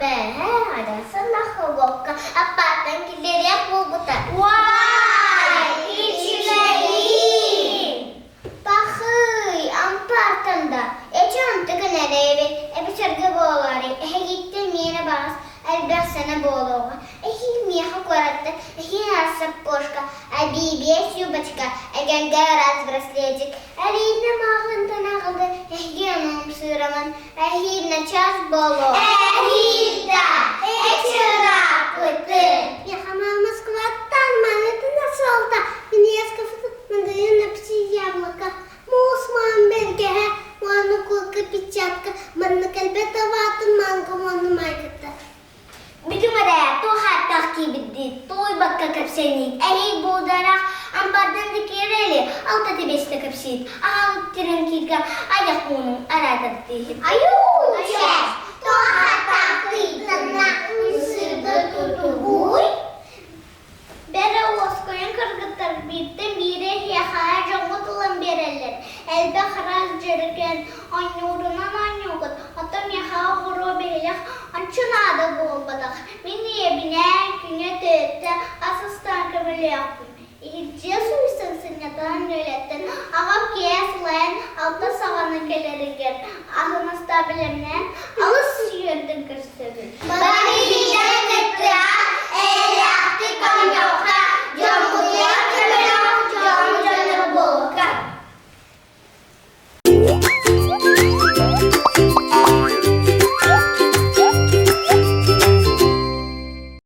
Бэҕэһээ Арасалаховка аппааттан киллэриэх буолбута. Уай! Үчүгэйиин! Пахый, ампаартан да, эчи онтукун эрэйэбит, эбэчэргэ буолаары, эһигиттэн миэнэ баҕас элбэх сана буолуоҕа. Эһиил миэхэ куораттан эһиил саппошка, эбии юбочка, эгэлгэ араас браслетик, Алина мааҕынтан аҕалда эһиги ону ымсыыраман, эһиил начаас буолуо. Эһиил да, эчи ырааппытын. Миэхэ Москваттан манытына суолта Минеска мандарина пси яблоко муус маан бэргэһэ уонна куока печатка манна кэлбэт аваатын манга уонна майгыта Бүтүҥ эрэ, туох ааттаах киирбит туойбакка кэпсэниит, эһиил буулдарах ампаардан да киирэли, алта тибиэстэ кэпсиит, аҕалык тирэн кииргэ айах муунуҥ араатардыыһыт. Айуу, чэ, туох ааттаах кыйтанна ымсыырда тутугуй? Бэрэ уоскуйан кыргыттар бииртэн биири эһиэхэҕэ дьоҥҥут ылан биэрэллэр, элбэх араас дьэрикээн оонньуурунан оонньуугут, оттон миэхэҕэ оҕуруо биһилэх ончу наада буолбатах. Мин ийэбинээн күҥҥэ төрүттэ ас астаан көмөлөөхпүн. Иһирдьэ сууйсан сынньатан үөлэттэн аҕам киэһэ сылайан алта саҕана кэлэригэр аһын астаан бэлэмнээн алыс үөрдэн көрсөбүн.